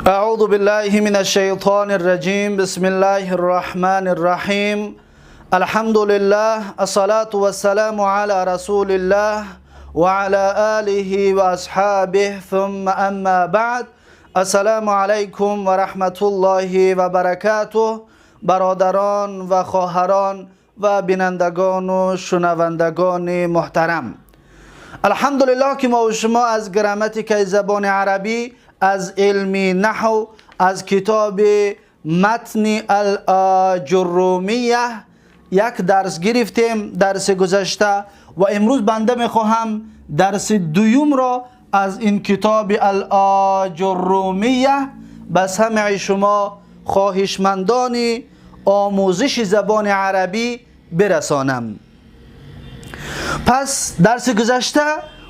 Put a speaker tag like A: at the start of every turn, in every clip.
A: أعوذ بالله من الشيطان الرجيم. بسم الله الرحمن الرحيم. الحمد لله، الصلاة والسلام على رسول الله وعلى آله وأصحابه، ثم أما بعد. السلام عليكم ورحمة الله وبركاته. برادران و خواهران و بینندگان و شنوندگان محترم، الحمدلله که ما و شما از گراماتیک زبان عربی، از علم نحو، از کتاب متن الآجرومیه یک درس گرفتیم، درس گذشته، و امروز بنده میخواهم درس دوم را از این کتاب الآجرومیه به سمع شما خواهشمندان آموزش زبان عربی برسانم. پس درس گذشته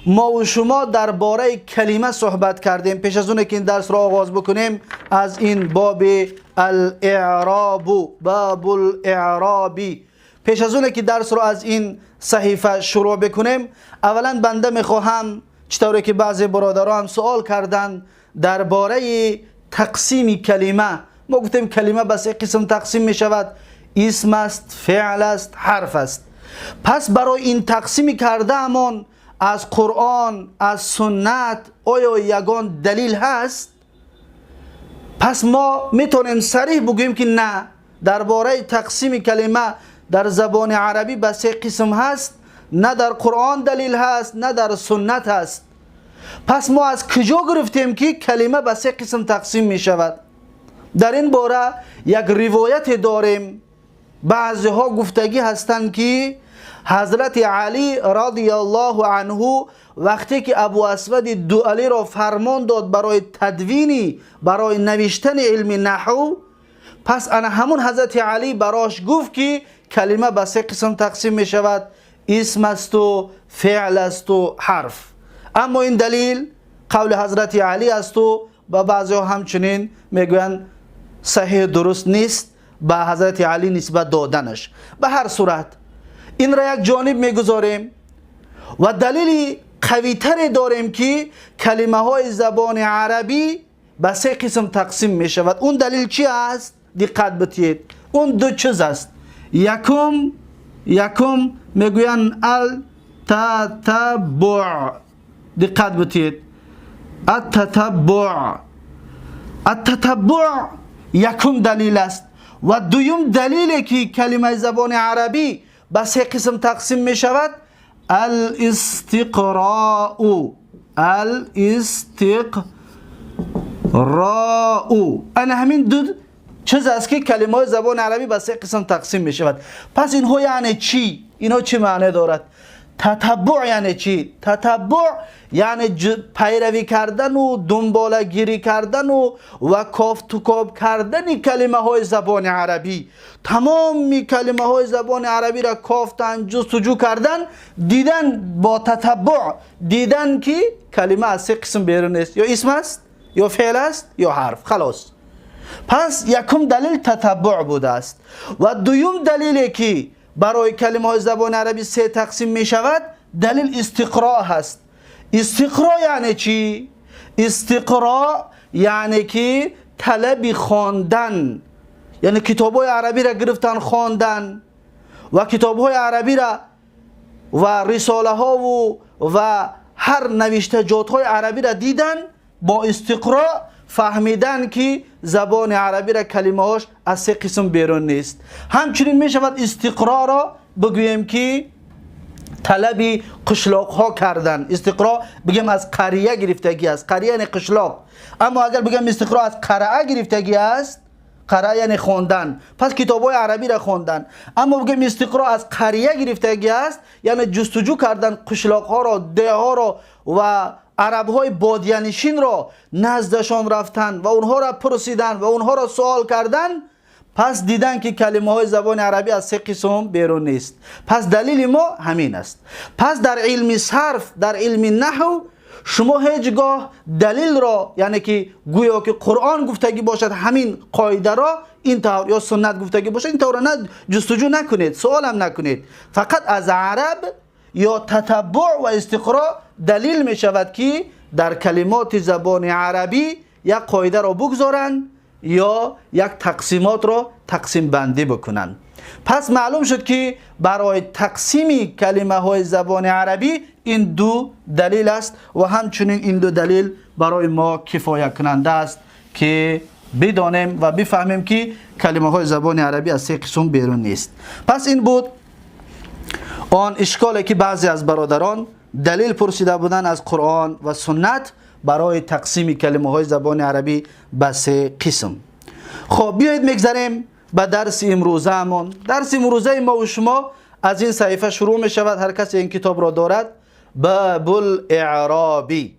A: ما و شما درباره کلمه صحبت کردیم. پیش از اون که این درس را آغاز بکنیم، از این باب الاعراب، باب الاعرابی، پیش از اون که درس را از این صحیفه شروع بکنیم، اولا بنده میخواهم، چطوری که بعضی برادران هم سوال کردن درباره تقسیم کلمه، ما گفتیم کلمه به سه قسم تقسیم می شود: اسم است، فعل است، حرف است. پس برای این تقسیم کرده امان از قرآن، از سنت آیا یگان دلیل هست؟ پس ما میتونیم صریح بگوییم که نه، درباره تقسیم کلمه در زبان عربی به سه قسم هست، نه در قرآن دلیل هست، نه در سنت هست. پس ما از کجا گرفتیم که کلمه به سه قسم تقسیم می شود؟ در این باره یک روایت داریم. بعضی ها گفتگی هستند که حضرت علی رضی الله عنه وقتی که ابو اسود دؤلی را فرمان داد برای تدوینی، برای نوشتن علم نحو، پس انا همون حضرت علی براش گفت که کلمه به سه قسم تقسیم می شود: اسم است و فعل است و حرف. اما این دلیل قول حضرت علی است و با بعضی ها همچنین میگویند صحیح درست نیست به حضرت علی نسبت دادنش. به هر صورت این را یک جانب میگذاریم و دلیل قوی تری داریم که کلمه های زبان عربی به سه قسم تقسیم می شود. اون دلیل چی است؟ دقت بتید. اون دو چیز است. یکم میگوین التتبع. دقت بتید، التتبع. التتبع یکم دلیل است و دویم دلیلی که کلمه زبان عربی به سه قسم تقسیم می شود، الاستقراء. الاستقراء. انا همین دو چیز است که کلمه زبان عربی به سه قسم تقسیم می شود. پس اینها یعنی چی؟ اینها چه معنی دارد؟ تتبع یعنی چی؟ تتبع یعنی پیروی کردن و دنباله گیری کردن و کافت و کاب کردن کلمه های زبان عربی. تمام کلمه های زبان عربی را کافتن، جستجو کردن، دیدن، با تتبع دیدن که کلمه از سه قسم بیرون است: یا اسم است، یا فعل است، یا حرف. خلاص. پس یکم دلیل تتبع بوده است و دویم دلیلی که برای کلمه های زبان عربی سه تقسیم می شود، دلیل استقراء هست. استقراء یعنی چی؟ استقراء یعنی که طلب خواندن، یعنی کتاب های عربی را گرفتن، خواندن و کتاب های عربی را و رساله ها و هر نوشته جات های عربی را دیدن، با استقراء فهمیدن که زبان عربی را کلمه هاش از سه قسم بیرون نیست. همچنین می شود استقراء را بگوییم که طلب قشلاق ها کردن. استقراء بگیم از قریه گرفتگی است، قریه یعنی قشلاق. اما اگر بگیم استقراء از قرعه گرفتگی است، قرعه یعنی خواندن، پس کتاب های عربی را خواندن. اما بگیم استقراء از قریه گرفتگی است، یعنی جستجو کردن قشلاق ها را، ده ها را و عرب های بادیه را نزدشان رفتن و اونها را پرسیدن و اونها را سوال کردن، پس دیدن که کلمه های زبان عربی از سه قسم بیرون نیست. پس دلیل ما همین است. پس در علم صرف، در علم نحو شما هیچگاه دلیل را، یعنی که گویا که قرآن گفتگی باشد همین قاعده را این طور یا سنت گفتگی باشد این طور، نه، جستجو نکنید، سوال هم نکنید. فقط از عرب یا تتبع و استقراء دلیل می شود که در کلمات زبان عربی یک قاعده را بگذارند یا یک تقسیمات را تقسیم بندی بکنند. پس معلوم شد که برای تقسیم کلمه های زبان عربی این دو دلیل است و همچنین این دو دلیل برای ما کفایه کننده است که بدانیم و بفهمیم که کلمه های زبان عربی از سه قسم بیرون نیست. پس این بود آن اشکالی که بعضی از برادران دلیل پرسیده بودند از قرآن و سنت برای تقسیم کلمه های زبان عربی به سه قسم. خب بیایید میگذریم به درس امروزه‌مون. درس امروزه ما و شما از این صحیفه شروع می شود. هر کسی این کتاب را دارد. باب الاعرابی،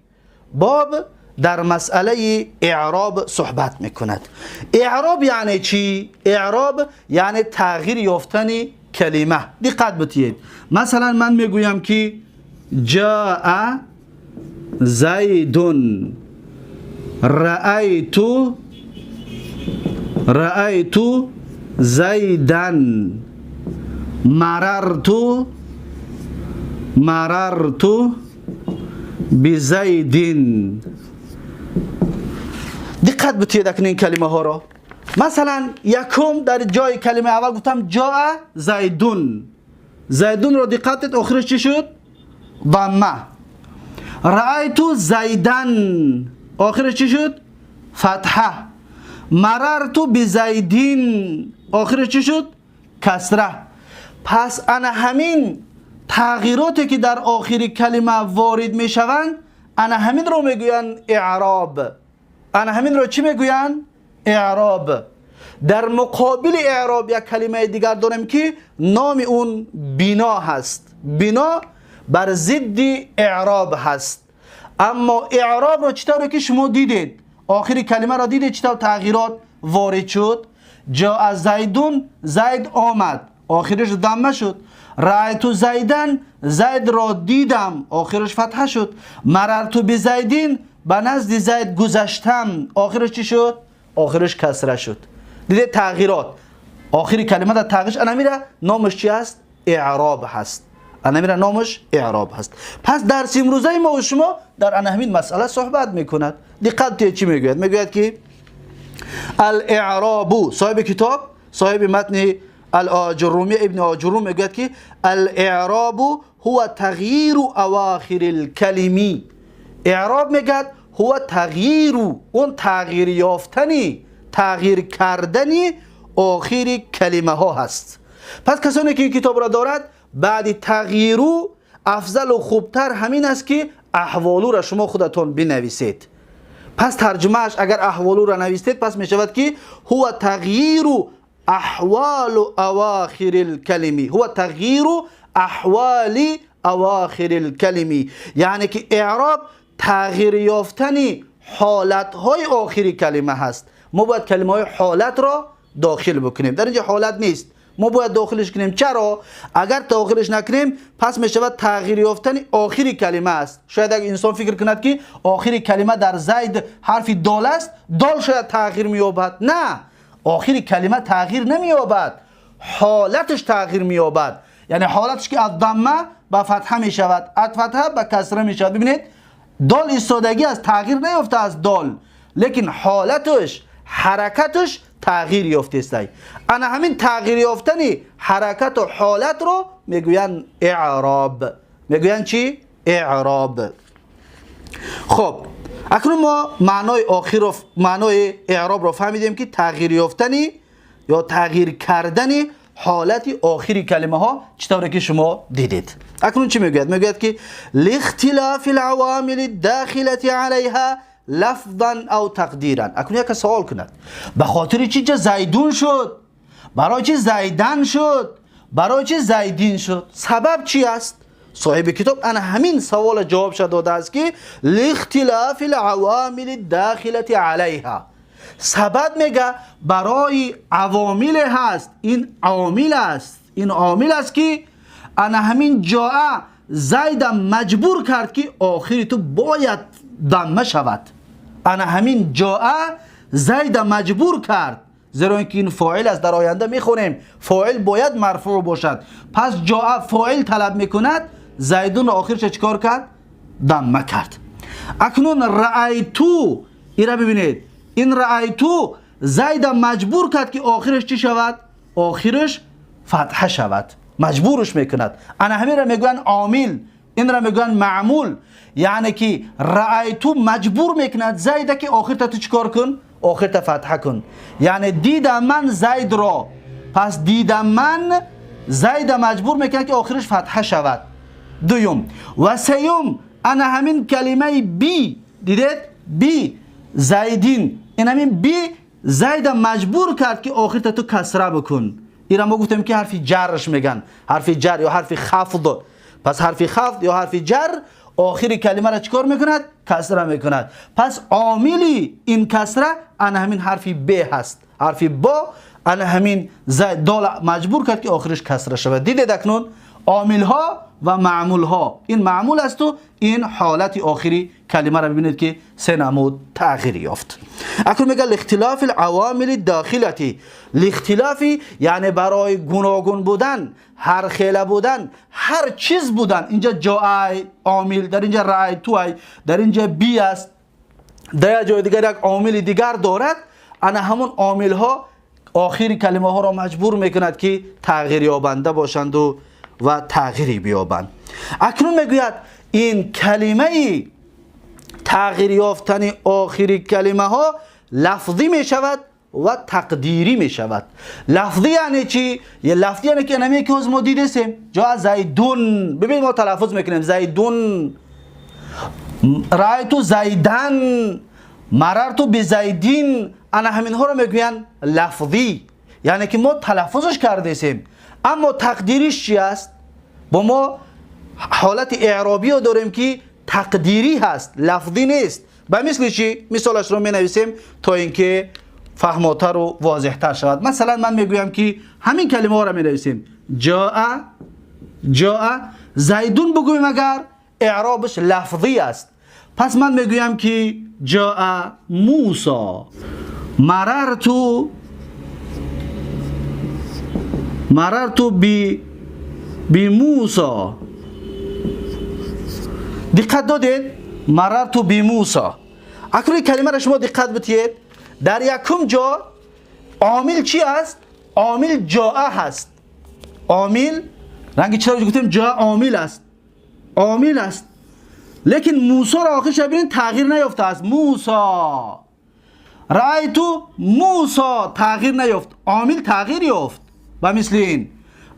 A: باب در مسئله اعراب صحبت میکند. اعراب یعنی چی؟ اعراب یعنی تغییر یافتن کلمه. دقت بتید. مثلا من میگویم که جاء زید، رأیت زیدا، مررت بزید. دقت بتید اکنون این کلمه ها را. مثلا یکم در جای کلمه اول گفتم جاء زیدون. زیدون را دقت دید، آخرش چی شد؟ ضمه. رأیت زیدن، آخرش چی شد؟ فتحه. مررت بزیدین، آخرش چی شد؟ کسره. پس انا همین تغییراتی که در آخر کلمه وارد میشوند، انا همین رو میگوین اعراب. انا همین رو چی میگوین؟ اعراب. در مقابل اعراب یک کلمه دیگر داریم که نام اون بنا هست. بنا بر ضد اعراب هست. اما اعراب رو چطور که شما دیدید، آخر کلمه را دیدید چطور تغییرات وارد شد؟ جاء زیدون، زید آمد، آخرش ضمه شد. رأیت زیدن، زید را دیدم، آخرش فتحه شد. مررت بزیدین، به نزد زید گذشتم، آخرش چی شد؟ آخرش کسره شد. دیدید تغییرات آخر کلمه در تغییرش انا میره نامش چی هست؟ اعراب هست. انا میره نامش اعراب هست. پس درس امروزه ما و شما در انا همین مسئله صحبت میکند. دقت چی میگوید؟ میگوید که الاعراب، صاحب کتاب، صاحب متن الآجرومی، ابن آجروم میگوید که الاعراب هو تغییر اواخر الکلمی. اعراب میگد هو تغییر، اون تغییر یافتنی، تغییر کردنی آخر کلمه ها هست. پس کسانی که این کتاب را دارد، بعد تغییرو افضل و خوبتر همین است که احوالو را شما خودتون بنویسید. پس ترجمهش اگر احوالو را نویسید، پس می شود که هو تغییر احوال اواخر الکلمی، هو تغییر احوال اواخر الکلمی، یعنی که اعراب تغییر یافتن حالت های آخری کلمه هست. ما باید کلمه های حالت را داخل بکنیم. در اینجا حالت نیست، ما باید داخلش کنیم. چرا؟ اگر داخلش نکنیم پس می شود تغییر یافتن آخری کلمه است. شاید اگر انسان فکر کند که آخری کلمه در زید حرف دال است، دال شاید تغییر می‌یابد. نه، آخری کلمه تغییر نمی‌یابد، حالتش تغییر می‌یابد. یعنی حالتش که از ضمه به فتحه می شود، از فتحه به کسره می شود. ببینید دال ایستادگی از تغییر نیافته از دال، لیکن حالتش، حرکتش تغییر یافته است. انا همین تغییر یافتن حرکت و حالت رو میگوین اعراب. میگوین چی؟ اعراب. خب اکنون ما معنای آخر رو، معنای اعراب رو فهمیدیم که تغییر یافتن یا تغییر کردن حالت آخری کلمه ها چطوری که شما دیدید. اکنون چی میگوید؟ میگوید که لاختلاف العوامل الداخله علیها لفظا او تقدیرا. اکنون یک سوال کند، به خاطر چی چه زیدون شد؟ برای چی زیدن شد؟ برای چی زیدین شد؟ سبب چی است؟ صاحب کتاب انا همین سوال جواب داده است که لاختلاف العوامل الداخله علیها. سبب میگه برای عوامل هست، این عامل است، این عامل است که انا همین جاء زید مجبور کرد که آخری تو باید ضمه شود. انا همین جاء زید مجبور کرد، زیرا اینکه این فاعل است، در آینده میخونیم فاعل باید مرفوع باشد. پس جاء فاعل طلب میکند، زیدون آخرش چیکار کرد؟ ضمه کرد. اکنون رأیتو ایرا ببینید، این رأیتو زید مجبور کرد که آخرش چی شود؟ آخرش فتحه شود، مجبورش میکند. انا همین را میگوین عامل، این را میگوین معمول. یعنی که رأیتو مجبور میکند زید که آخر تا تو چیکار کن؟ آخر تا فتحه کن. یعنی دیدم من زید را، پس دیدم من زید مجبور میکند که آخرش فتحه شود. دوم و سیوم، انا همین کلمه بی، دیدید؟ بی زیدین، این همین بی زید مجبور کرد که آخر تا تو کسره بکن. این ما گفتیم که حرف جرش میگن، حرف جر یا حرف خفض. پس حرف خفض یا حرف جر آخر کلمه را چیکار میکند؟ کسره میکند. پس عاملی این کسره انا همین حرف ب هست، حرف با انا همین زید دال مجبور کرد که آخرش کسره شود. دیدید اکنون عامل ها و معمول ها، این معمول است و این حالت آخری کلمه را ببینید که سه نمود تغییر یافت. اکنون میگه اختلاف العوامل داخلتی. اختلاف یعنی برای گوناگون بودن، هر خیله بودن، هر چیز بودن. اینجا جاء عامل، در اینجا رأیتو، در اینجا بی است، در جای دیگر یک عامل دیگر دارد. انا همون عامل ها آخر کلمه ها را مجبور میکند که تغییر یابنده باشند و تغییری بیابند. اکنون میگوید این کلمه تغییر یافتن آخری کلمه ها لفظی می شود و تقدیری می شود. لفظی یعنی چی؟ یه لفظی یعنی که نمی که از ما دیدسیم جا زیدون، ببین ما تلفظ میکنیم زیدون، رأیتو زیدن، مررتو بزیدین، انا همین ها رو میگوین لفظی، یعنی که ما تلفظش کردیم. اما تقدیریش چی است؟ با ما حالت اعرابی رو داریم که تقدیری هست، لفظی نیست. به مثل چی؟ مثالش رو می نویسیم تا اینکه فهماتر و واضحتر شود. مثلا من میگویم که همین کلمه ها رو می نویسیم، جاء، جاء زیدون بگویم اگر اعرابش لفظی است، پس من میگویم که جاء موسی، مررتو، مررتو بی موسی. دقت دادید؟ مررتو بی موسی. اکنون کلمه را شما دقت بدید، در یکم جا عامل چی است؟ عامل جاء هست. عامل رنگ چرا گفتیم جاء عامل است، عامل است، لیکن موسی را آخرش ببینید تغییر نیافته است. موسی، رأیتو موسی تغییر نیافت، عامل تغییر یافت به مثل این،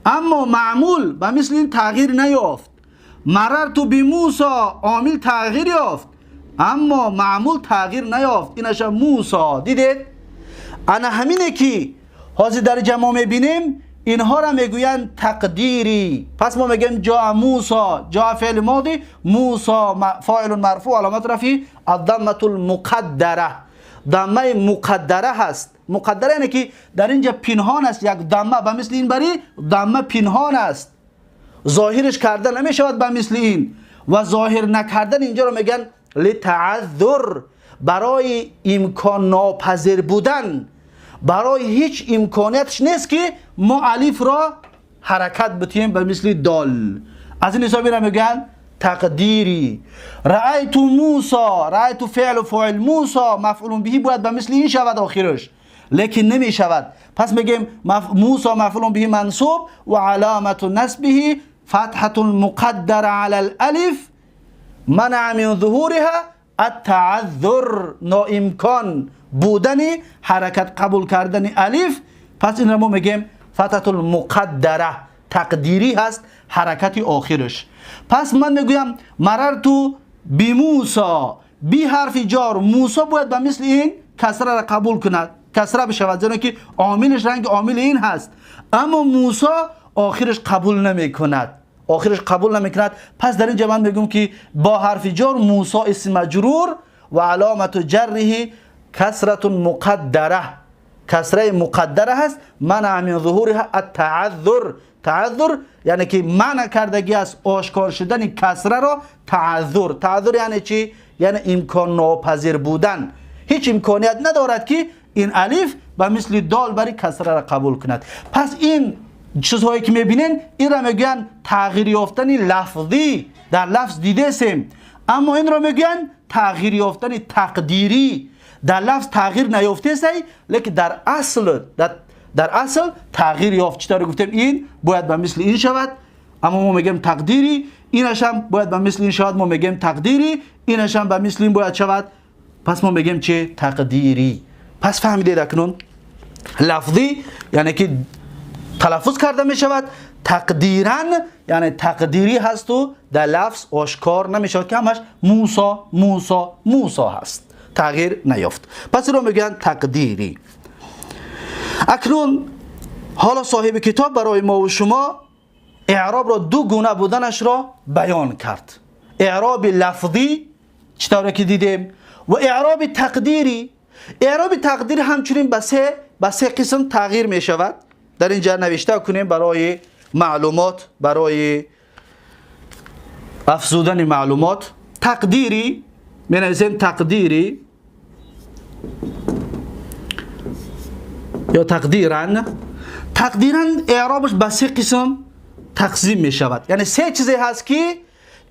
A: اما معمول به مثل این تغییر نیافت. مررتو بی موسی عامل تغییر یافت، اما معمول تغییر نیافت، اینش موسی. دیدید؟ انا همینه که حاضر در جمع میبینیم اینها را میگویند تقدیری. پس ما میگیم جاء موسی، جاء فعل ماضی، موسی فاعل مرفوع، علامت رفعی الضمه المقدره، ضمه مقدره هست. مقدره یعنی که در اینجا پنهان است، یک ضمه به مثل این بری ضمه پنهان است، ظاهرش کرده نمیشود به مثل این، و ظاهر نکردن اینجا رو میگن لتعذر، برای امکان ناپذیر بودن، برای هیچ امکانیتش نیست که ما الف را حرکت بتیم به مثل دال. از این حساب را میگن تقدیری. رأیت موسی، رأیت فعل فاعل، موسی مفعول به باید به مثل این شود آخرش، لیکن نمی شود. پس میگیم موسی مفعول به منصوب و علامت نصبه فتحة مقدر علی الالف منع من ظهورها التعذر، ناامکان بودن حرکت قبول کردن الف. پس این را ما میگیم فتحة المقدره، تقدیری هست حرکت آخرش. پس من میگویم مررتو بی موسی، بی حرف جار، موسی باید به مثل این کسره را قبول کند، کسره بشود، زیرا که عاملش رنگ عامل این هست، اما موسی آخرش قبول نمی کند، آخرش قبول نمی کند. پس در اینجا من میگم که با حرف جار موسی اسم مجرور و علامت جره کسرة مقدره، کسره مقدره هست، منع من ظهورها التعذر. تعذر یعنی که منع کردگی است آشکار شدن کسره را تعذر. تعذر یعنی چی؟ یعنی امکان ناپذیر بودن، هیچ امکانیت ندارد که این الف به مثل دال برای کسره را قبول کند. پس این چیزهایی که میبینین این را میگن تغییر یافتن لفظی، در لفظ دیده سیم، اما این را میگن تغییر یافتن تقدیری. در لفظ تغییر نیافته است، لیکن در اصل تغییر یافت. چطور گفتیم این باید به مثل این شود، اما ما میگیم تقدیری. اینش هم باید به مثل این شود، ما میگیم تقدیری. اینش هم به مثل این باید شود، پس ما میگیم چه؟ تقدیری. پس فهمیدید اکنون لفظی یعنی که تلفظ کرده می شود، تقدیرا یعنی تقدیری هست و در لفظ آشکار نمی شود که همش موسی موسی موسی هست، تغییر نیافت. پس رو میگن تقدیری. اکنون حالا صاحب کتاب برای ما و شما اعراب را دو گونه بودنش را بیان کرد: اعراب لفظی چطور که دیدیم و اعراب تقدیری. اعراب تقدیری همچنین به سه قسم تغییر می شود. در اینجا نوشته کنیم برای معلومات، برای افزودن معلومات. تقدیری می نویسیم، تقدیری یا تقدیرا. تقدیرا اعرابش به سه قسم تقسیم می شود، یعنی سه چیزی هست که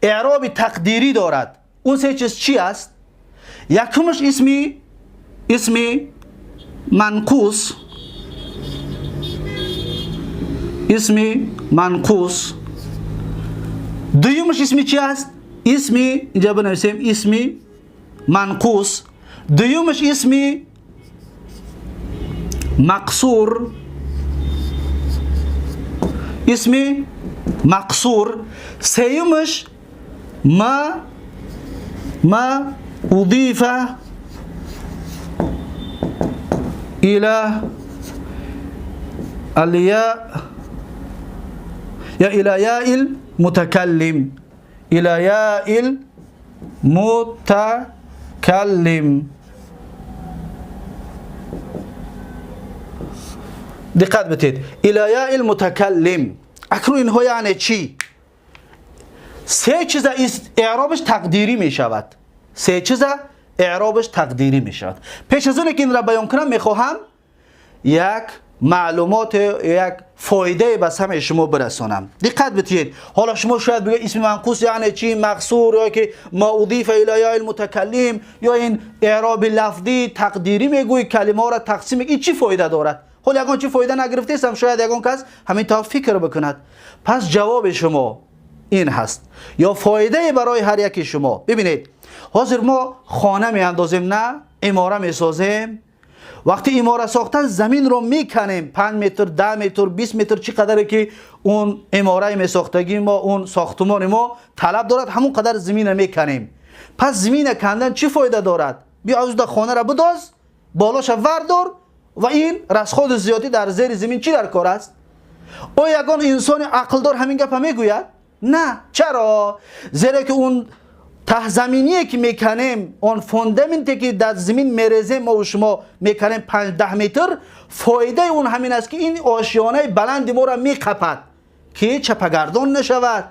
A: اعراب تقدیری دارد. اون سه چیز چی است؟ یکمش اسمی منقوص، اسمی منقوص. دویمش اسمی چی است؟ اسمی، اینجا بنویسیم اسمی منقوص. دویمش اسمی مقصور، اسمی مقصور. سیومش ما أضيف إلى الياء یا إلى ياء المتكلم، إلى ياء المتكلم. دقت بتید، إلى ياء المتكلم. اکنون اینها یعنی چی؟ سه چیز اعرابش تقدیری می شود، سه چیز اعرابش تقدیری می شود. پیش از اون که این را بیان کنم، میخواهم یک معلومات، یک فایده به سمع شما برسانم. دقت بتید. حالا شما شاید بگید اسم منقوص یعنی چی، مقصور، یا که ما اضیف الی یاء المتکلم، یا این اعراب لفظی تقدیری میگوی، کلمه را تقسیم، این چی فایده دارد؟ حالا یگان چی فایده نگرفته استم؟ شاید یگان کس همین تا فکر بکند. پس جواب شما این هست یا فایده برای هر یکی شما. ببینید، حاضر ما خانه می اندازیم، نه، عماره می سازیم. وقتی عماره ساختن زمین رو میکنیم، 5 متر، 10 متر، 20 متر، چی قدره که اون عماره می ساختگی ما، اون ساختمان ما طلب دارد، همون قدر زمین میکنیم. پس زمین کندن چی فایده دارد؟ بیا از خانه را بداز، بالاش وردار و این расход زیادی در زیر زمین چی در کار است؟ او یگان انسان عقلدار همین گپ میگوید؟ نه. چرا؟ زیرا که اون ته که میکنیم، اون фундамент ی که در زمین میریزیم، ما و شما میکنیم 5 10 متر، فایده اون همین است که این آشیانه بلند ما را میقپد که چپگردان نشود،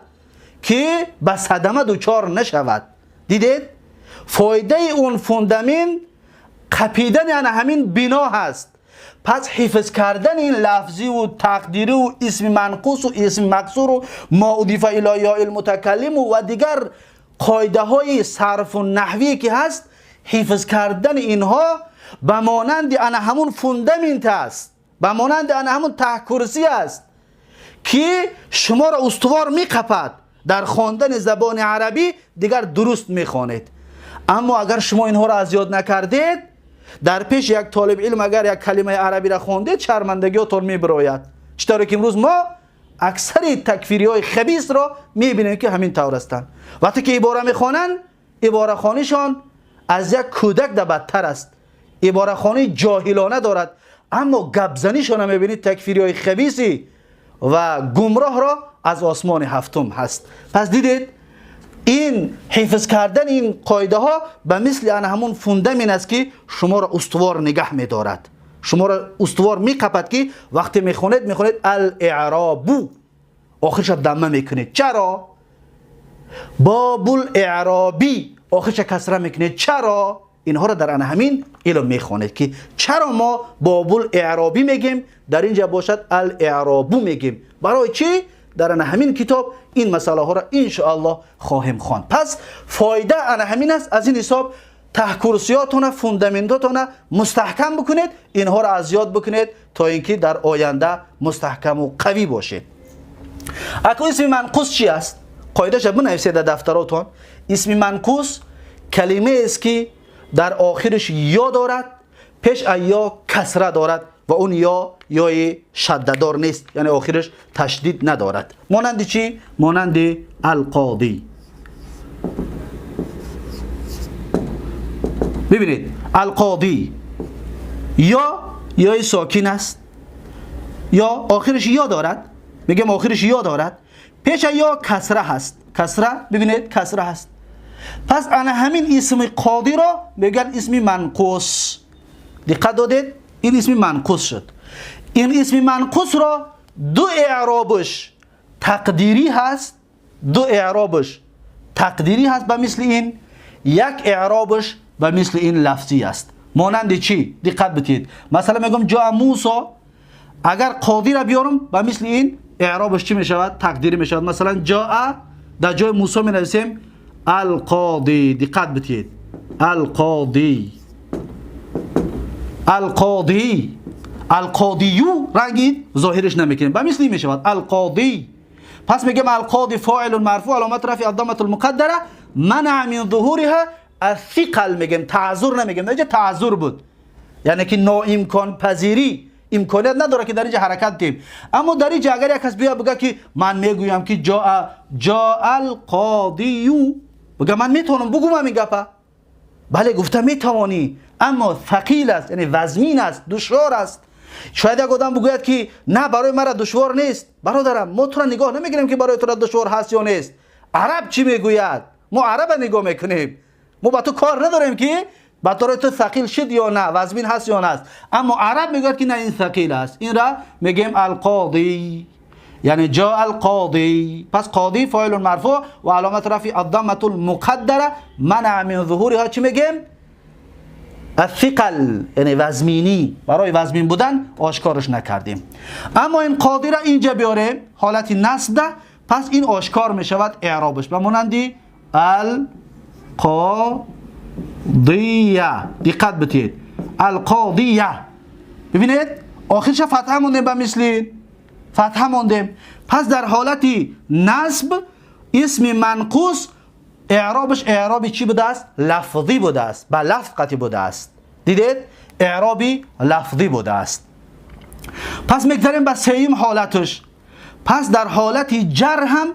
A: که به صدمه دچار نشود. دیدید؟ فایده اون фундамент قپیدن یعنی همین بنا هست. پس حفظ کردن این لفظی و تقدیری و اسم منقوص و اسم مقصور و ما اضیف الی یاء المتکلم و دیگر قاعده های صرف و نحوی که هست، حفظ کردن اینها به مانند انا همون фундамент است، به مانند انا همون ته کرسی است که شما را استوار میقپد. در خواندن زبان عربی دیگر درست میخوانید. اما اگر شما اینها را از یاد نکردید، در پیش یک طالب علم اگر یک کلمه عربی را خواندید، شرمندگی میبراید. چطور که امروز ما اکثر تکفیری های خبیث را میبینیم که همین طور هستند. وقتی که عباره میخوانند، عباره خوانیشان از یک کودک ده بدتر است، عباره خوانی جاهلانه دارد. اما گپزنیشان هم میبینید، تکفیری های خبیثی و گمراه را از آسمان هفتم هست. پس دیدید، این حفظ کردن این قاعده ها به مثل ان همون фундамент است که شما را استوار نگه میدارد، شما را استوار میقپد که وقتی میخونید، میخونید الاعراب، آخرش ضمه میکنید. چرا؟ باب الاعرابی، آخرش کسره میکنید. چرا؟ اینها را در ان همین علم میخوانید که چرا ما باب الاعرابی میگیم، در اینجا باشد الاعرابو میگیم، برای چی؟ در ان همین کتاب این مسئله ها را ان الله خواهیم خواند. پس فایده ان همین است. از این حساب تهکرسیاتون، فوندامنتاتون مستحکم بکنید، اینها را از یاد بکنید تا اینکه در آینده مستحکم و قوی باشید. اکنون اسم منقوص چی است؟ قاعده‌اش بنویسید در دفتراتون. اسم منقوص کلمه است که در آخرش یا دارد، پیش یا کسره دارد و اون یا یای شده‌دار نیست، یعنی آخرش تشدید ندارد. مانند چی؟ مانند القاضی. ببینید القاضی یا یای ساکن است یا آخرش یا دارد، میگم آخرش یا دارد، پیش یا کسره هست، کسره، ببینید کسره هست. پس انا همین اسم قاضی را میگن اسم منقوص. دقت دادید؟ این اسم منقوص شد. این اسم منقوص را دو اعرابش تقدیری هست، دو اعرابش تقدیری هست به مثل این، یک اعرابش به مثل این لفظی است. مانند چی؟ دقت بدید. مثلا میگم جاء موسی، اگر قاضی را بیارم به مثل این اعرابش چی میشود؟ تقدیری میشود. مثلا جاء در جای موسی می نویسیم القاضی. دقت بدید، القاضی، القاضی، القاضیو رنگی ظاهرش نمیکنیم، به مثل این میشود القاضی. پس میگم القاضی فاعل مرفوع علامت رفع الضمه المقدره منع من ظهورها الثقل، میگم تعذر نمیگم، اینجا تعذر بود، یعنی که ناامکان پذیری، امکانیت نداره که در اینجا حرکت دیم. اما در اینجا اگر یک کس بیا بگه که من میگویم که جاء جاء القاضی، بگه من میتونم بگم همین گپه، بله گفته میتوانی، اما ثقیل است، یعنی وزمین است، دشوار است. شاید یک آدم بگوید که نه برای مرا دشوار نیست. برادرم ما تو را نگاه نمیگیریم که برای تو را دشوار هست یا نیست. عرب چی میگوید؟ ما عرب نگاه میکنیم، ما با تو کار نداریم که برای تو ثقیل شد یا نه، وزمین هست یا نه است. اما عرب میگوید که نه این ثقیل است، این را میگیم القاضی، یعنی جاء القاضی. پس قاضی فاعل مرفوع و علامت رفع الضمه المقدره منع من ظهورها، چی میگیم؟ الثقل، یعنی وزمینی، برای وزمین بودن آشکارش نکردیم. اما این قاضی را اینجا بیاریم حالت نصب ده، پس این آشکار میشود اعرابش به مانندی القاضیه. دقت بدید، القاضیه، ببینید آخرش فتحه موندیم، به مثل فتحه موندیم. پس در حالت نصب اسم منقوص اعرابش اعرابی چی بوده است؟ لفظی بوده است، به لفظ قطعی بوده است. دیدید؟ اعرابی لفظی بوده است. پس میگذریم به سیم حالتش. پس در حالت جر هم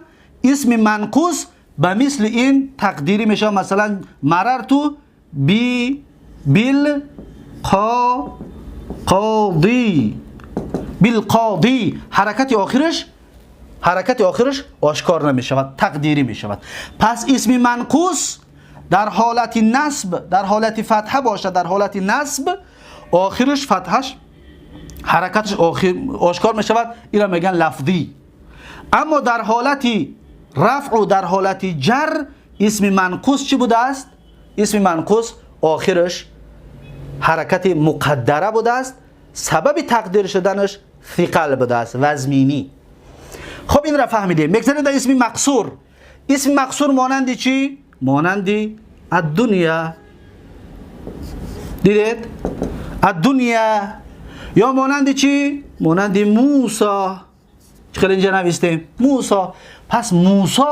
A: اسم منقوص به مثل این تقدیری میشه. مثلا مررتو بی بیل قاضی، بالقاضی، حرکت آخرش، حرکت آخرش آشکار نمی شود، تقدیری می شود. پس اسم منقوص در حالت نصب، در حالت فتحه باشد، در حالت نصب آخرش فتحش حرکتش آشکار می شود، این را میگن لفظی. اما در حالت رفع و در حالت جر اسم منقوص چی بوده است؟ اسم منقوص آخرش حرکت مقدره بوده است، سبب تقدیر شدنش ثقل بوده است، وزمینی. خب این را فهمیدیم. میگذاریم در اسم مقصور. اسم مقصور مانند چی؟ مانند الدنیا. دیدید؟ الدنیا. یا مانند چی؟ مانند موسی. خیلی اینجا نوشتیم موسی. پس موسی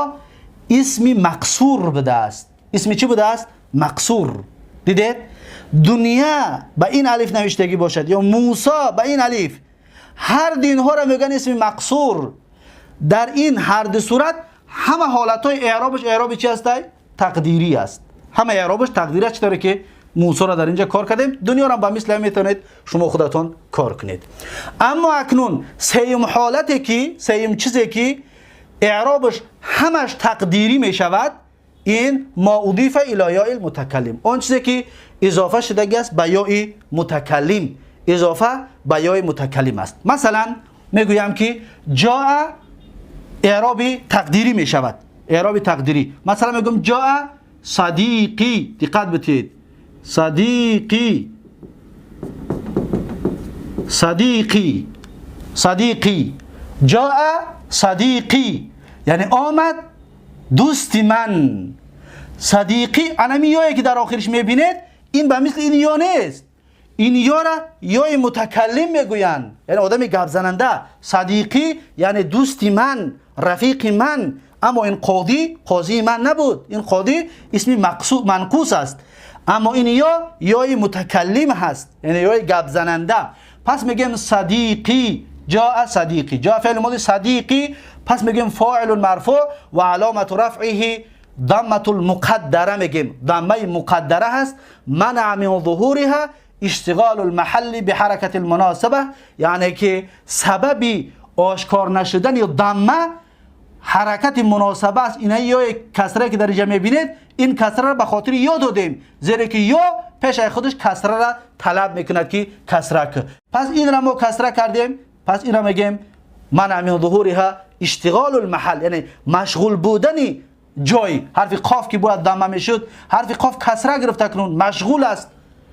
A: اسم مقصور بوده است. اسم چی بوده است؟ مقصور. دیدید؟ دنیا به این الف نوشتگی باشد یا موسی به این الف، هر دینها را میگن اسم مقصور. در این هر دو صورت همه حالتهای اعرابش اعراب چی است؟ تقدیری است. همه اعرابش تقدیری است. چطوری که موسی را در اینجا کار کردیم، دنیا را به مثل هم میتونید شما خودتون کار کنید. اما اکنون سیم حالتی که سیم چیزی که اعرابش همش تقدیری میشود، این ما اضیف الی یاء المتکلم، آن چیزی که اضافه شده است به یاء متکلم، اضافه به یاء متکلم است. مثلا میگویم که جاء اعراب تقدیری می شود، اعراب تقدیری. مثلا میگم جاء صدیقی، دقت بدید، صدیقی، صدیقی، صدیقی، جاء صدیقی، یعنی آمد دوست من. صدیقی انمی یایی که در آخرش میبینید این به مثل این یا نیست. این یا را یای متکلم میگویند، یعنی آدم گپ زننده. صدیقی یعنی دوستی من، رفیق من. اما این قاضی قاضی من نبود، این قاضی اسم منقوص است. اما این یا یای متکلم هست، یعنی یای گپ زننده. پس میگیم صدیقی، جاء صدیقی، جاء فعل ماضی صدیقی. پس میگیم فاعل مرفوع و علامت رفعه ضمه المقدره. میگیم ضمه مقدره هست. منع من ظهورها اشتغال المحل بحرکت المناسبه، یعنی که سبب آشکار نشدن ضمه حرکت مناسبه است. این یا کسره که در اینجا میبینید این کسره را به خاطر یا دادیم، زیرا که یا پیش خودش کسره را طلب میکند که کسره که. پس این را ما کسره کردیم. پس این را میگیم منع من ظهورها اشتغال المحل، یعنی مشغول بودن جای. حرف قاف که باید ضمه میشد، حرف قاف کسره گرفته کنون مشغول است.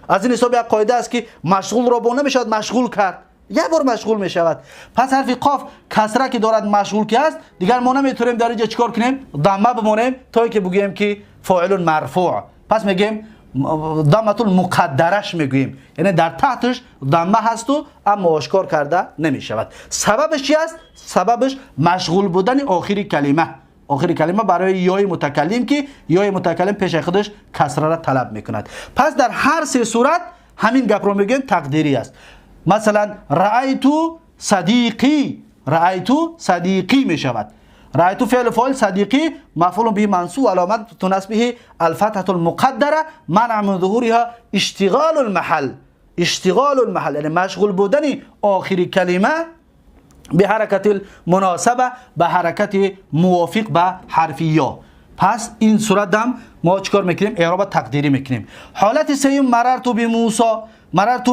A: از این حساب یک قاعده است که مشغول را با نمیشود مشغول کرد، یک بار مشغول میشود. پس حرف قاف کسره که دارد مشغول که است، دیگر ما نمیتونیم در اینجا چیکار کنیم؟ ضمه بمونیم تا اینکه بگوییم که فاعل مرفوع. پس میگیم ضمه المقدرش میگوییم، یعنی در تحتش ضمه هست و اما آشکار کرده نمیشود. سببش چی است؟ سببش مشغول بودن آخری کلمه. آخری کلمه برای یای متکلم که یای متکلم پیش خودش کسره را طلب میکند. پس در هر سه صورت همین گپ رو میگیم تقدیری است. مثلا رأیت صدیقی، رأیت صدیقی میشود. رأیت فعل فاعل، صدیقی مفعول به منصوب، علامت نصبه الفتحه المقدره، منع من ظهورها اشتغال المحل. اشتغال المحل یعنی مشغول بودن آخری کلمه به حرکت المناسبه، به حرکت موافق به حرف یا. پس این صورت هم ما چیکار میکنیم؟ اعراب تقدیری میکنیم. حالت سوم مررت بموسی، مررت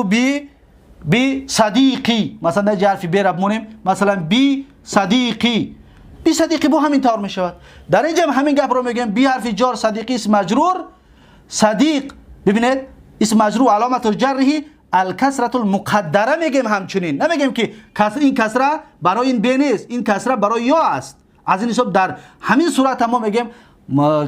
A: بی صدیقی. مثلا در حرف بی را بمونیم، مثلا بی صدیقی، بی صدیقی با همین طور میشود. در اینجا هم همین گپ رو میگیم. بی حرف جار، صدیقی اسم مجرور، صدیق ببینید اسم مجرور علامت جره الکسرة المقدره میگیم. همچنین نمیگیم که این کسره برای این بی نیست، این کسره برای یا است. از این حساب در همین صورت هم ما میگیم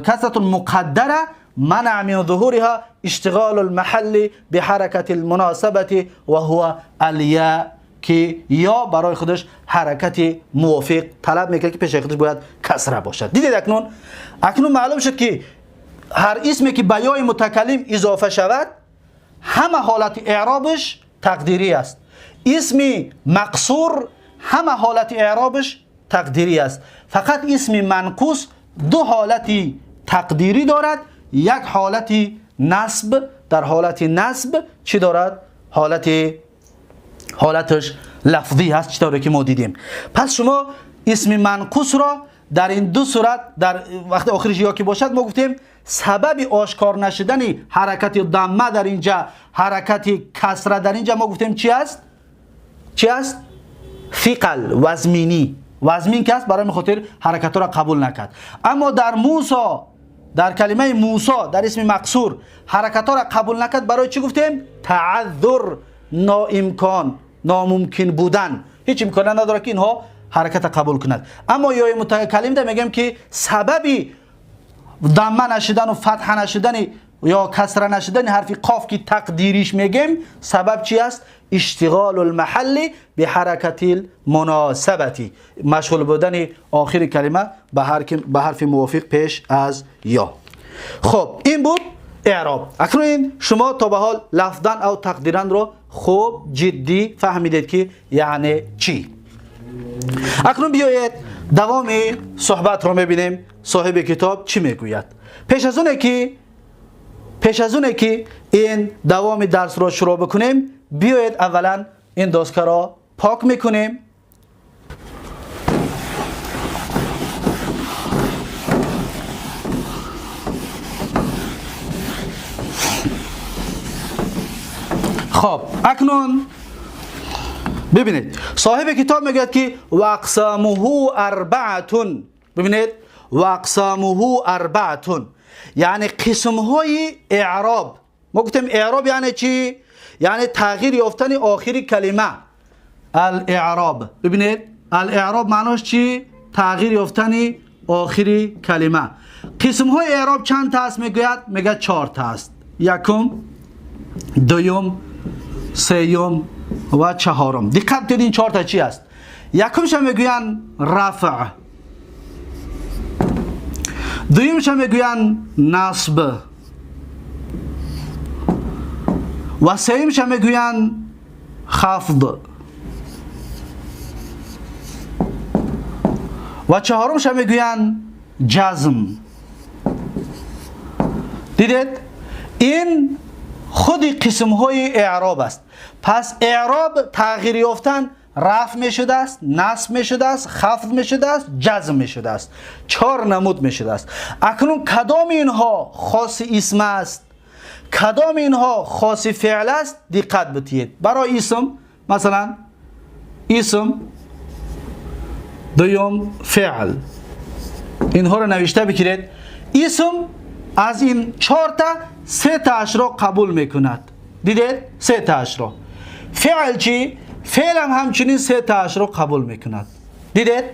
A: کسرة المقدره منع من ظهورها اشتغال المحل بحرکت المناسبه و هو الیا، که یا برای خودش حرکت موافق طلب میکنه که پیش خودش باید کسره باشد. دیدید اکنون معلوم شد که هر اسمی که به یای متکلم اضافه شود همه حالت اعرابش تقدیری است. اسم مقصور همه حالت اعرابش تقدیری است. فقط اسم منقوص دو حالت تقدیری دارد. یک حالت نصب، در حالت نصب چی دارد؟ حالتش لفظی هست، چطوری که ما دیدیم. پس شما اسم منقوص را در این دو صورت در وقت آخرش یا که باشد، ما گفتیم سبب آشکار نشدن حرکت ضمه در اینجا، حرکت کسره در اینجا، ما گفتیم چی است؟ چی است؟ ثقل، وزمینی. وزمین که است برای خاطر حرکت را قبول نکرد. اما در موسی، در کلمه موسی در اسم مقصور حرکت را قبول نکرد. برای چی گفتیم؟ تعذر، ناامکان، ناممکن بودن، هیچ امکان نداره که اینها حرکت قبول کند. اما یای متکلم ده میگیم که سببی ضمه نشدن و فتح نشدن یا کسره نشدن حرف قاف که تقدیریش میگیم سبب چی است؟ اشتغال المحل به حرکت المناسبتی، مشغول بودن آخر کلمه به حرف موافق پیش از یا. خب این بود اعراب. اکنون شما تا به حال لفظا او تقدیرا رو خوب جدی فهمیدید که یعنی چی. اکنون بیایید دوام صحبت رو میبینیم صاحب کتاب چی میگوید. پیش از اونه که این دوام درس رو شروع بکنیم، بیایید اولا این داسکه را پاک میکنیم. خب اکنون ببینید صاحب کتاب میگه که واقسامه اربعه. ببینید واقسامه اربعه یعنی قسم های اعراب. ما گفتیم اعراب یعنی چی؟ یعنی تغییر یافتن آخری کلمه. الاعراب، ببینید الاعراب معناش چی؟ تغییر یافتن آخری کلمه. قسم های اعراب چند تا است میگوید؟ میگه 4 تا است. یکم، دوم، سوم و چهارم. دقت کنید این 4 تا چی است؟ یکمش میگوین رفع، دومش میگوین نصب و سومش میگوین خفض و چهارمش میگوین جزم. دیدید؟ این خود قسم های اعراب است. پس اعراب تغییر یافتن رفع می شده است، نصب می شده است، خفض می شده است، جزم می شده است. 4 نمود می شده است. اکنون کدام اینها خاص اسم است، کدام اینها خاص فعل است؟ دقت بدهید. برای اسم مثلا اسم، دوم فعل، اینها رو نوشته بگیرید. اسم از این 4 تا 3 تاش را قبول میکند. دیدید؟ 3 تاش را. فعل چی؟ فعل هم همچنین 3 تاش را قبول میکند. دیدید؟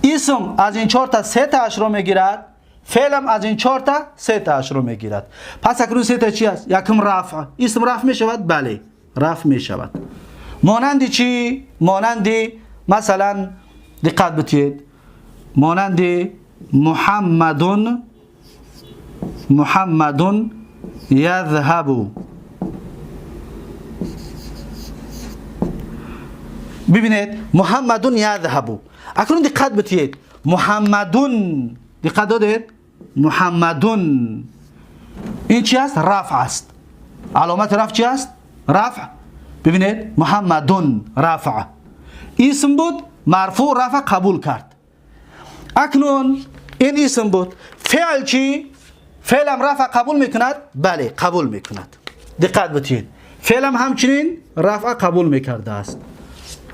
A: اسم از این 4 تا 3 تاش را میگیرد، فعل هم از این 4 تا 3 تاش را میگیرد. پس اکنون 3 تا چی است؟ یکم رفع. اسم رفع میشود؟ بله، رفع میشود. مانند چی؟ مانند مثلا دقت بدهید، مانند محمدون، محمدون یذهب. ببینید محمدون یذهب. اکنون دقت بدهید، محمدون، دقت دادید؟ محمدون این چی است؟ رفع است. علامت رفع چی است؟ رفع. ببینید محمدون رفع، اسم بود، مرفوع، رفع قبول کرد. اکنون این اسم بود. فعل چی؟ فعل هم رفع قبول میکند؟ بله قبول میکند. دقت بدهید، فعل هم همچنین رفع قبول میکرده است.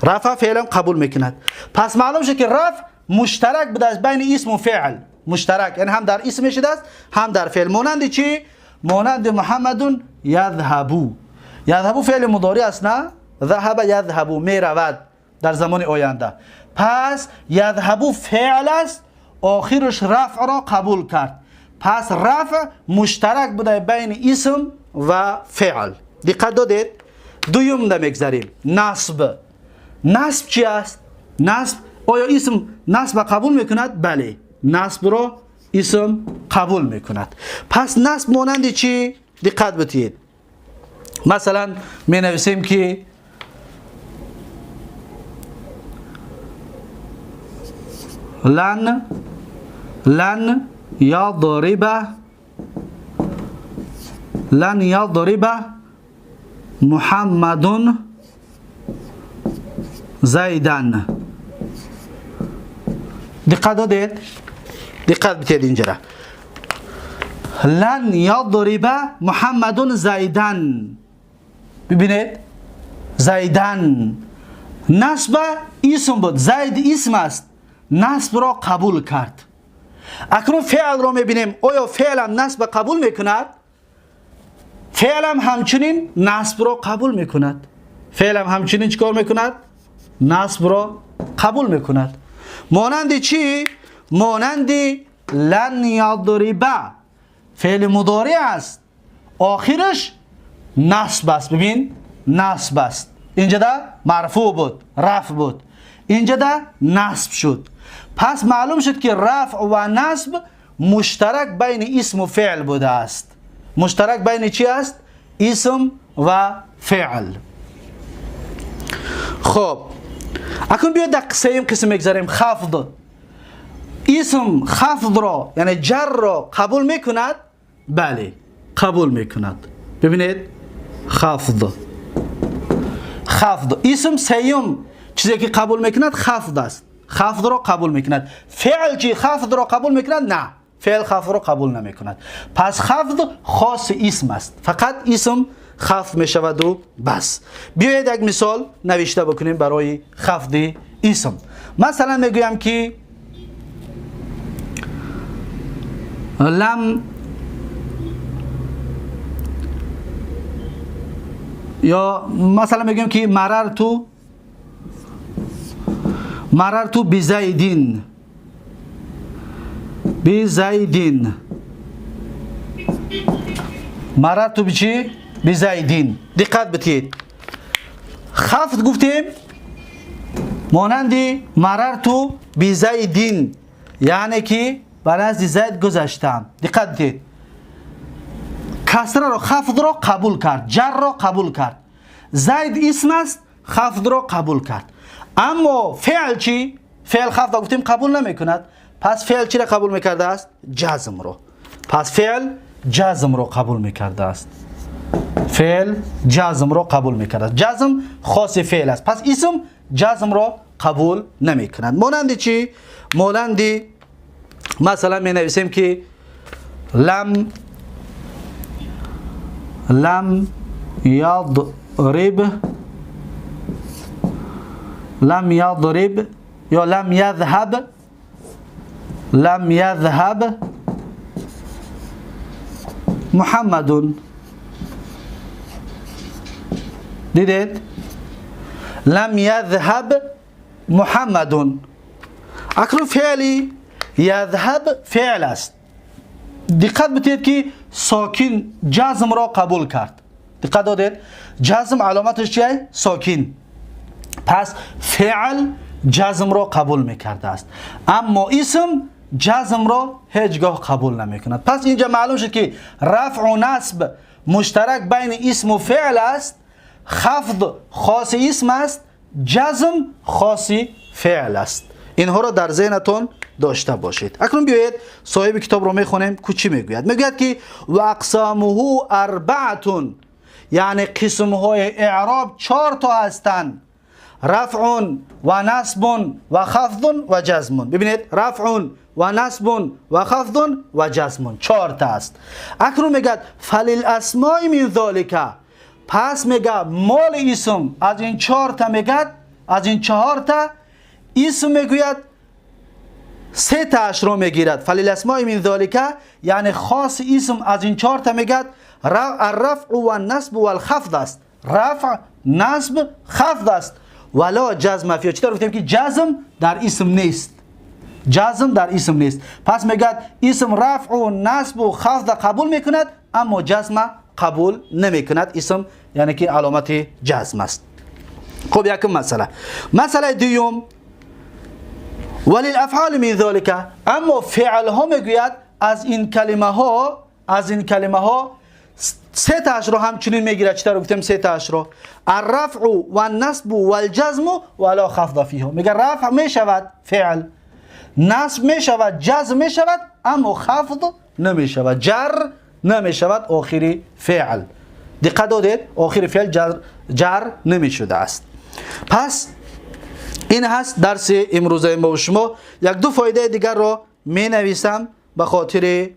A: رفع فعل هم قبول میکند. پس معلوم شد که رفع مشترک بوده است بین اسم و فعل. مشترک یعنی هم در اسم شده است هم در فعل. مانند چی؟ مانند محمدون یذهبو. یذهبو فعل مضارع است نه؟ ذهب یذهبو، میرود در زمان آینده. پس یذهبو فعل است، آخرش رفع را قبول کرد. پس رفع مشترک بوده بین اسم و فعل. دقت دادید؟ دوم ده میگذاریم نصب. نصب چی است؟ نصب، آیا اسم نصب قبول میکند؟ بله، نصب را اسم قبول میکند. پس نصب مانند چی؟ دقت بدهید. مثلا می نویسیم که لن، لن یضرب، لن یضرب محمد زیدن. دقت دادید؟ دقت بدهید اینجا. لن یضرب محمد زیدن. ببینید زیدن نصب اسم بود، زید اسم است، نصب را قبول کرد. اکنون فعل را میبینیم، آیا فعل هم نصب قبول میکند؟ فعل هم همچنین نصب را قبول میکند. فعل هم همچنین چیکار میکند؟ نصب را قبول میکند. مانند چی؟ مانند لن یضرب، فعل مضارع است، آخرش نصب است. ببین نصب است، اینجا ده مرفوع بود، رفع بود، اینجا ده نصب شد. پس معلوم شد که رفع و نصب مشترک بین اسم و فعل بوده است. مشترک بین چی است؟ اسم و فعل. خب اکنون بیاید در سوم قسم میگذاریم، خفض. اسم خفض را یعنی جر را قبول میکند؟ بله قبول میکند. ببینید خفض، خفض اسم سوم چیزی که قبول میکند خفض است، خفض را قبول میکند. فعل چی؟ خفض را قبول میکند؟ نه، فعل خفض را قبول نمیکند. پس خفض خاص اسم است، فقط اسم خفض میشود و بس. بیایید یک مثال نوشته بکنیم برای خفض اسم. مثلا میگویم که لم یا مثلا میگیم که مررتو، مررتو بزیدین، بزیدین. مررت به چی؟ بزیدین. دقت بدید، خفض گفتیم مانندی مررت بزیدین، یعنی که بر نزد زید گذشتم. دقت بدید، کسره را، خفض را قبول کرد، جر را قبول کرد. زید اسم است، خفض را قبول کرد. اما فعل چی؟ فعل خفض را گفتیم قبول نمی کند. پس فعل چی را قبول میکرده است؟ جزم را. پس فعل جزم را قبول میکرده است. فعل جزم را قبول میکرده است. جزم خاص فعل است. پس اسم جزم را قبول نمی کند. مانند چی؟ مانند مثلا می نویسیم که لم یضرب، لم یضرب یا لم یذهب، لم یذهب محمد. دیدید؟ لم یذهب محمد. اکنون فعلی یذهب فعل است. دقت بدید که ساکن جزم را قبول کرد. دقت دادید؟ جزم علامتش چیه؟ ساکن. پس فعل جزم را قبول میکرده است، اما اسم جزم را هیچگاه قبول نمیکند. پس اینجا معلوم شد که رفع و نصب مشترک بین اسم و فعل است، خفض خاص اسم است، جزم خاص فعل است. اینها را در ذهنتون داشته باشید. اکنون بیایید صاحب کتاب رو میخونیم که چی میگوید. میگوید که و اقسامه اربعه، یعنی قسم های اعراب 4 تا هستند: رفع و نصب و خفض و جزم. ببینید، رفع و نصب و خفض و جزم 4 تا است. اکنون میگه فللاسماء من ذلک، پس میگه مال اسم از این 4 تا، میگه از این 4 تا اسم میگوید 3 تاش رو میگیرد. فللاسماء من ذلک یعنی خاص اسم از این 4 تا میگه الرفع و النصب و الخفض است. رفع، نصب، خفض است. ولا جزم فیه. چطور گفتیم که جزم در اسم نیست؟ جزم در اسم نیست. پس میگه اسم رفع و نصب و خفض قبول میکند، اما جزم قبول نمیکند. اسم یعنی که علامت جزم است. خب یکم مسئله. مسئله دوم وللافعال من ذلک، اما فعل ها میگوید از این کلمه ها، از این کلمه ها 3 تاش رو همچنین میگیره. چطور گفتیم 3 تاش رو؟ الرفع و النصب و الجزم ولا خفض فیه. میگه رفع میشود فعل، نصب میشود، جزم میشود، اما خفض نمیشود، جر نمیشود آخری فعل. دقت دادید؟ آخری فعل جر نمیشده است. پس این هست درس امروزه ما و شما. یک دو فایده دیگر رو می نویسم به خاطر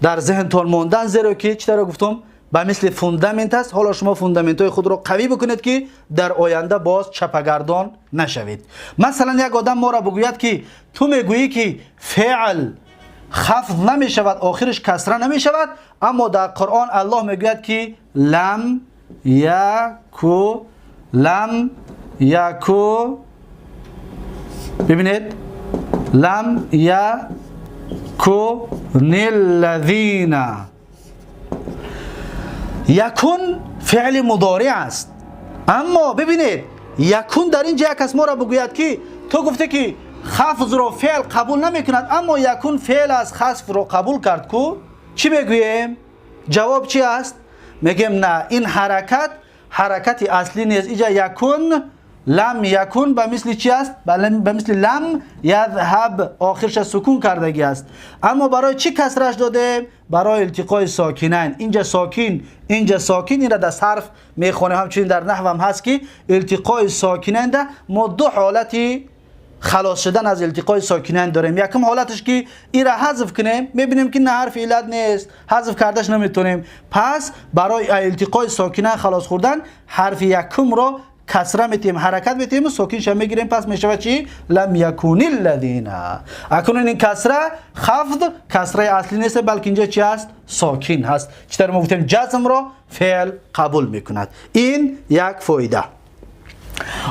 A: در ذهنتان ماندن، زیرا که چطور گفتم به مثل fundament است. حالا شما fundament های خود رو قوی بکنید که در آینده باز چپگردان نشوید. مثلا یک آدم ما را بگوید که تو میگویی که فعل خفض نمی شود، آخرش کسره نمی شود، اما در قرآن الله میگوید که لم یکو، لم یکو، ببینید، لم یکو الذین. یکون فعل مضارع است، اما ببینید یکون در اینجا یک کس ما را بگوید که تو گفته که خفض را فعل قبول نمی کند، اما یکون فعل از خفض را قبول کرد، کو چی میگوییم؟ جواب چی است؟ میگیم نه، این حرکت حرکت اصلی نیست. اینجا یکون لم یکون به مثل چی است؟ به مثل لم یذهب، آخرش سکون کردگی است. اما برای چی کسرش دادیم؟ برای التقای ساکنین. اینجا ساکن، اینجا ساکن، این را در صرف میخوانیم، همچنین در نحو هم هست که التقای ساکنین ده ما دو حالتی خلاص شدن از التقای ساکنین داریم. یکم حالتش که این را حذف کنیم، میبینیم که نه حرف علت نیست، حذف کردش نمیتونیم. پس برای التقای ساکنین خلاص خوردن حرف یکم را کسره میتیم، حرکت میتیم و ساکنش میگیریم. پس میشود چی؟ لم یکون الذین. اکنون این کسره خفض کسره اصلی نیست، بلکه اینجا چی است؟ ساکن هست. چطور ما گفتیم جزم را فعل قبول میکند. این یک فایده.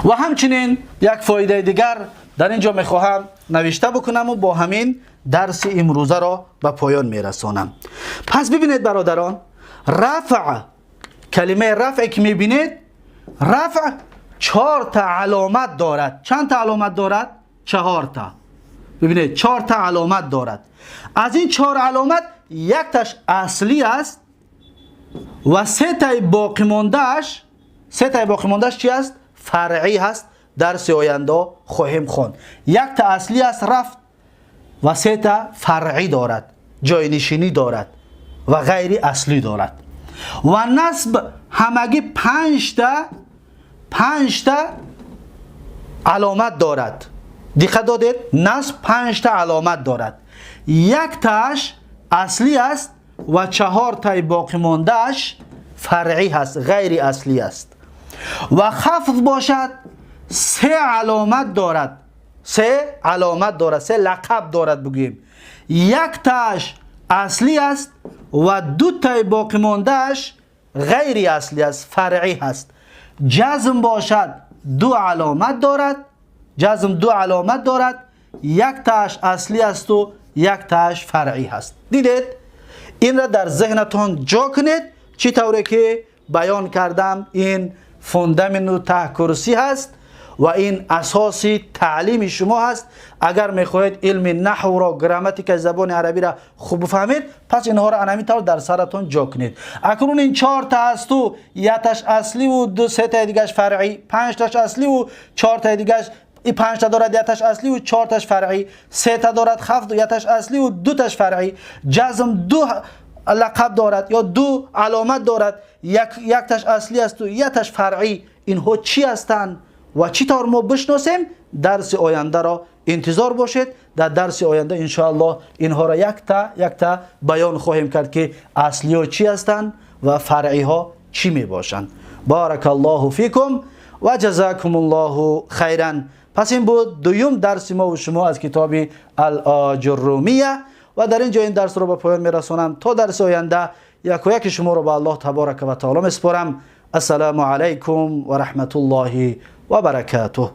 A: و همچنین یک فایده دیگر در اینجا میخواهم نوشته بکنم و با همین درس امروزه را به پایان میرسانم. پس ببینید برادران، رفع، کلمه رفع که میبینید، رفع 4 تا علامت دارد. چند تا علامت دارد؟ 4 تا. ببینید 4 تا علامت دارد. از این 4 علامت یک تاش اصلی است و 3 تای باقی ماندهش، 3 تای باقی ماندهش چی است؟ فرعی هست. درس آینده خواهیم خواند. یک تا اصلی است رفع و 3 تا فرعی دارد، جاینشینی دارد و غیر اصلی دارد. و نصب همگی 5 تا علامت دارد. دقت دادید؟ نصب 5 تا علامت دارد. یک تاش اصلی است و 4 تای باقی ماندهش فرعی هست، غیر اصلی است. و خفض باشد 3 علامت دارد. 3 علامت دارد، 3 لقب دارد بگوییم. یک تاش اصلی است و 2 تای باقی ماندهش غیر اصلی است، فرعی هست. جزم باشد 2 علامت دارد. جزم 2 علامت دارد، یک تاش اصلی است و یک تاش فرعی هست. دیدید؟ این را در ذهنتان جا کنید. چی طوری که بیان کردم، این فوندامنت و ته کرسی هست و این اساس تعلیم شما هست. اگر میخواهید علم نحو را، گراماتیک زبان عربی را خوب بفهمید، پس اینها را همین طور در سرتون جا کنید. اکنون این 4 تا هست و یک تاش اصلی و 2 3 تا دیگهش فرعی، 5 تاش اصلی و 4 تا دیگهش، این 5 تا دارد، یک تاش اصلی و 4 تاش فرعی، 3 تا دارد خفض و یک تاش اصلی و 2 تاش فرعی. جزم 2 لقب دارد یا 2 علامت دارد، یک تاش اصلی است و یک تاش فرعی. اینها چی هستند و چی طور ما بشناسیم؟ درس آینده را انتظار باشید. در درس آینده انشاءالله اینها را یک تا یک تا بیان خواهیم کرد که اصلی ها چی هستند و فرعی ها چی می باشند. بارک الله فیکم و جزاکم الله خیرا. پس این بود دویم درس ما و شما از کتاب الآجرومیه و در اینجا این درس رو به پایان میرسانم. تا درس آینده یک و یک شما رو به الله تبارک و تعالی میسپارم. السلام علیکم و رحمت الله و برکاته.